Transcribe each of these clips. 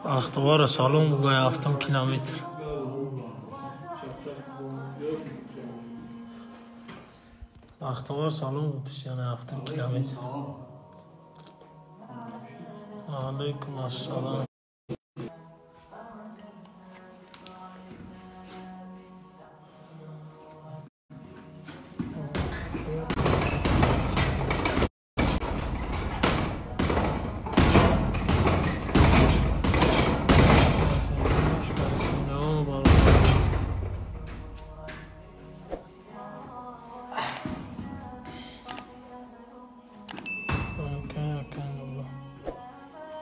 Бахтовара салом бугай 7 километр. Бахтовар салом гуфтис, яъне 7 километр. Алейкум ассалом.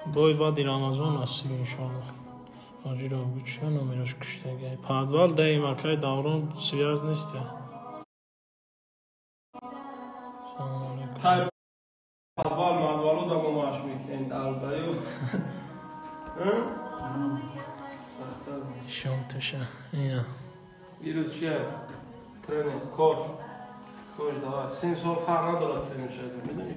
Бой баъди Рамазон аст, иншоалло. Ҳоҷиро бигӯ чия номерош куштагай. Падвал даим акай даврон связ нест. Салом алейкум. Падвал мадвалу дамо маш мекунем далбаю. Сахтар. Шом таша. Ия. Ирӯз чия? Тренер кор. Кош давай. 3 сол фарқ надорад тренер шуда, медонӣ?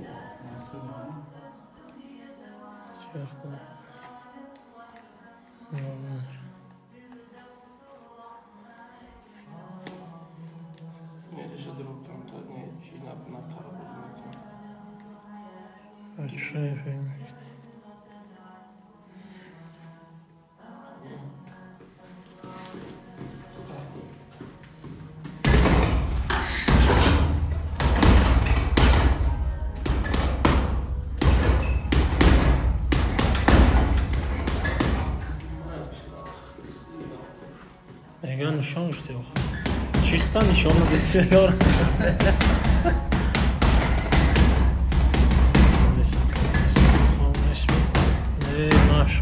Меган нишон шуд. Чихта нишону бисёр. Не, маш.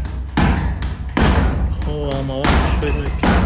Хоб, ама вақт шуд мекунем.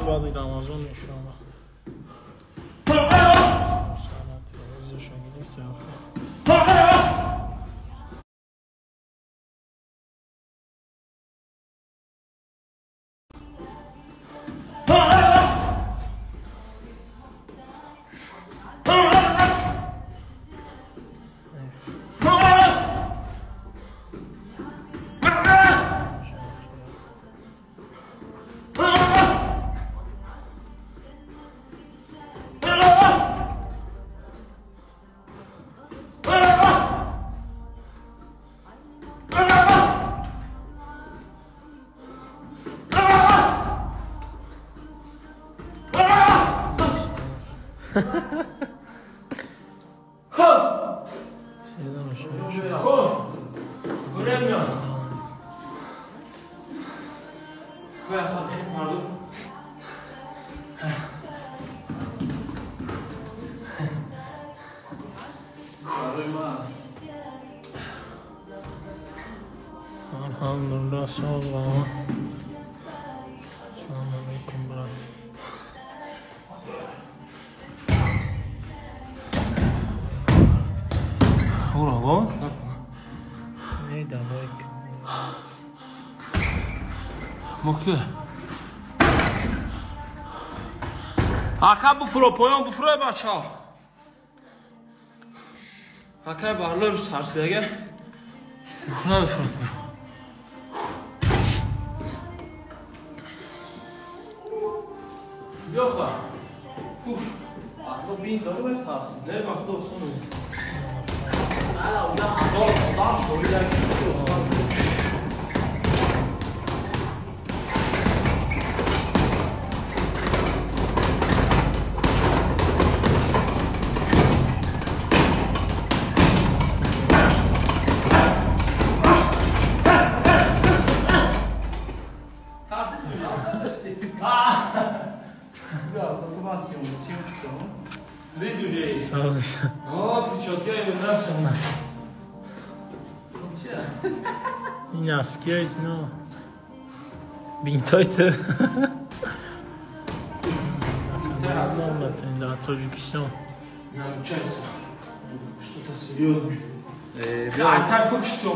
Баъди Рамазон иншоалло. Alhamdulillah, sallam. Assalamu alaikum, брат. Ура, во? Не, давай. Моки. Ака буфро, поён буфро, бача. Ака барлар сарсига. На буфро. Yox, kuş. Vaxtı bin doğru ve tarsın. Ne vaxtı olsun? Hala uca adam şoyla gidiyor. Носки, ну, бинтой-то. Да, Таджикистан. Научайся. Что-то серьезное. А как фокус все,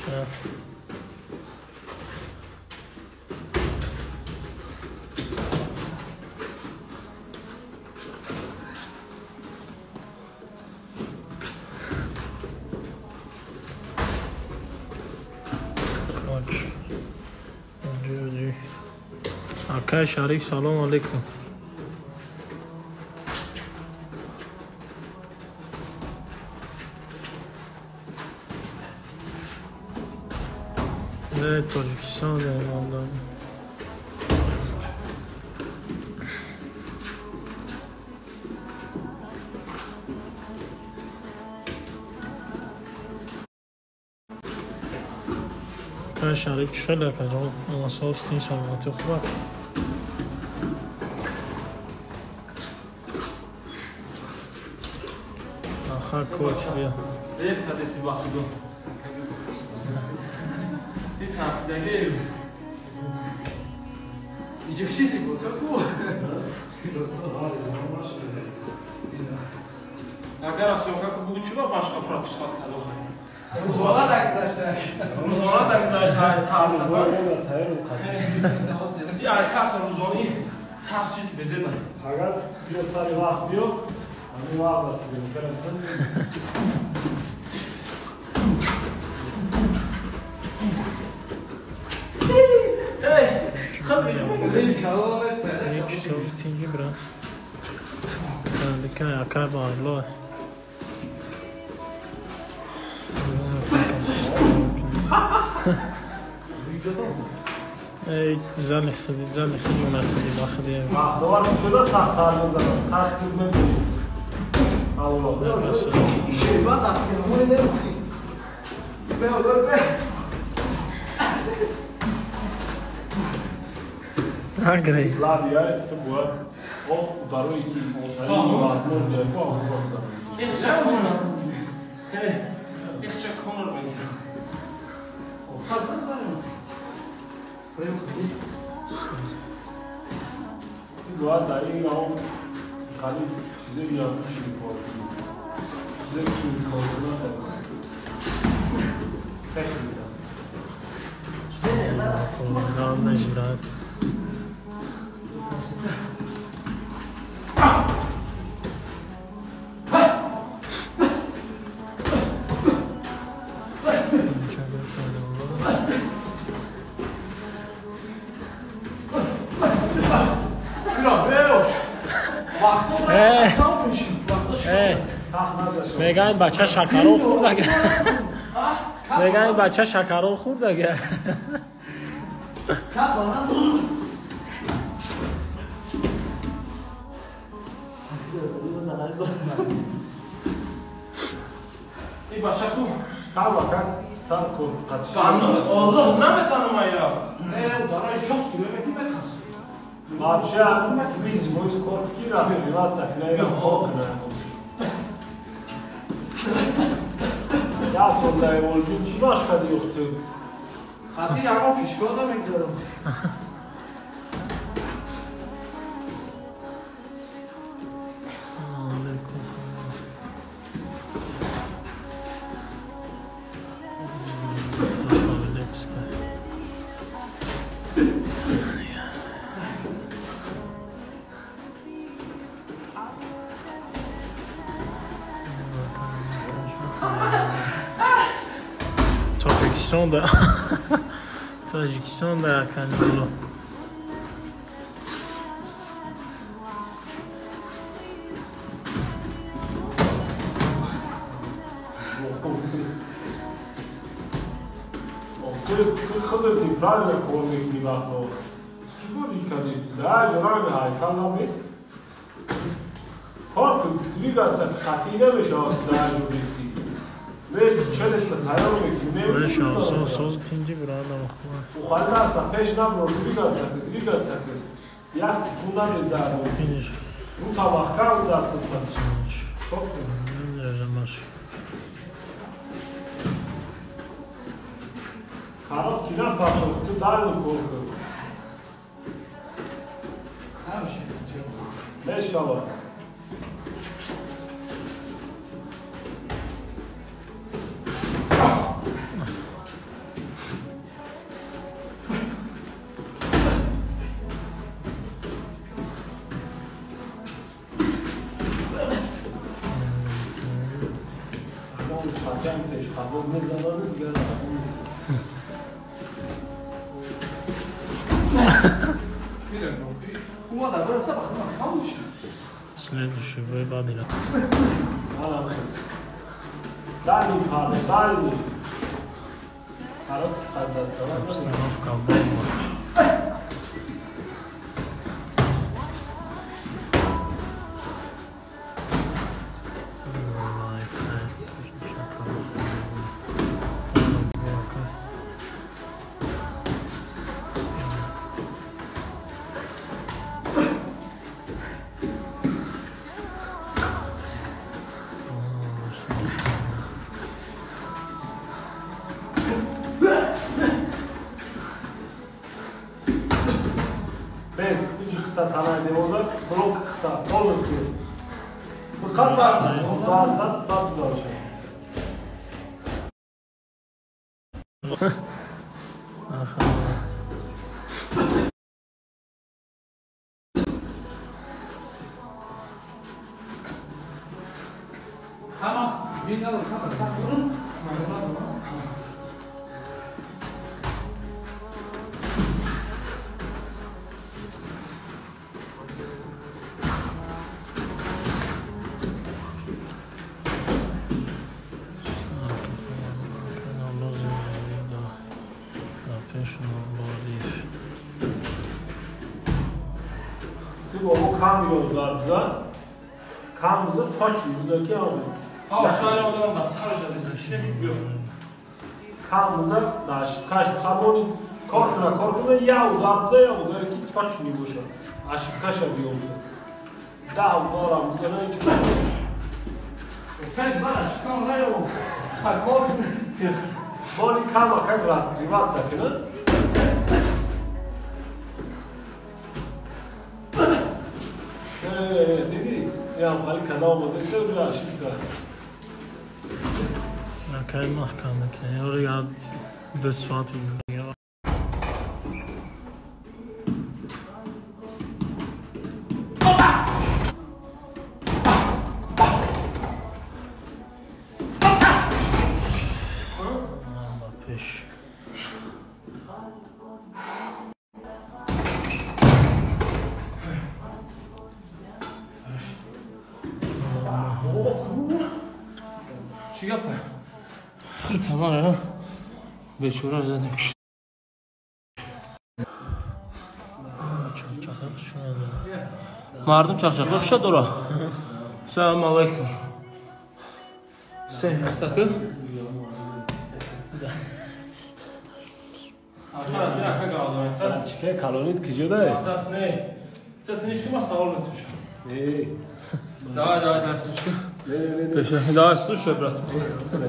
Сейчас. Акай Шариф, салом алейкум. Не, Тоҷикистон, валлоҳ. Акай Шариф, чӣ хел акаҷон? Асос тин саломатӣ хуб аст? Коч бия. Эй, кадеси бахтиду. Ти тарсидаги. Иҷоши либосо ку. Агар асёнка ку буду чуба башқа пропускат кадоха. Рӯзона дагзашта. Рӯзона дагзашта тарса. И ай тарса рӯзони тарс чиз безеда. Агар биё сари вақт биё, ҳамин вақт аст мекарам. Эй, хаб Тинги брат. Ликай акай барло. Эй, зали хди, зали хди, мана хди, ба хди. Бахтовар куҷода сахттар мезанад? Тахт мебинӣ. Салом. Нагрей. Слабия, ту бояд о ударои ки возможно ку амро бизанӣ. Ихча конор. Ихча конор мегирам. Бояд дар ин ҳам қариб чизое ёд биши кор кунӣ. Чизое ки кор кунад техника. Главное, брат. Мегӯянд бача шакаро хӯрдага. Мегӯянд бача шакаро хӯрдага. Эй бача ку. Кама как стар кор қатиш. Аллоҳ наметанам ая. Не, удара жёстко мекунӣ метарсӣ. Вообще, бист фоиз кор ки раскрываться кунад, кор кунад. Я сол дар Эмолҷон чӣ машқ кардӣ ёфтӣ? Хати ягон фишка намегзарам. Тоҷикистон да канало. Ту худат неправильно кор мекунӣ вақто. Чӣ кор мекардӣ? Даже ранги ҳайкал набест. Кор кун, двигаться хатӣ намешавад даже бести. Весь челюсть тайёр мекунӣ. Соз тинҷи бирадам хуб. Ухали наста пеш набро, двигаться, двигаться. Як секунда мездарам. Ру тамахкам дастат. Кор кун. Короткий напашок, ту дальний кор кун. Мешавад. Следующий бой бадила. Дальний пары, дальний. Короткий поддастала. Обстановка бомба. Я удар я удар ки точно не вышел. Ошибка шабиёнда. Да, ударом зелёнчик. Пять баллов, что он Какой? Боли кама как раскрываться, да? Диди, я хали канал модесте уже ошибка. Акай маҳкам мекунӣ. Я 2 соат Чӣ гапа? Тамара, бечора задем. Мардум чақчақлӣ хуша дора. Салом алейкум. Се такы. Чике калонит киҷода? Не. Та синичка ма савол метимша. Не. Давай, давай, давай, синичка. Не, не, не. Пеша, давай, слушай, брат.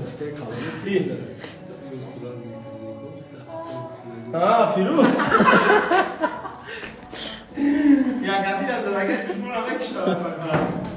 Чике калонит. А, Фирӯз. Я гади аз дагар телефонро мекушам.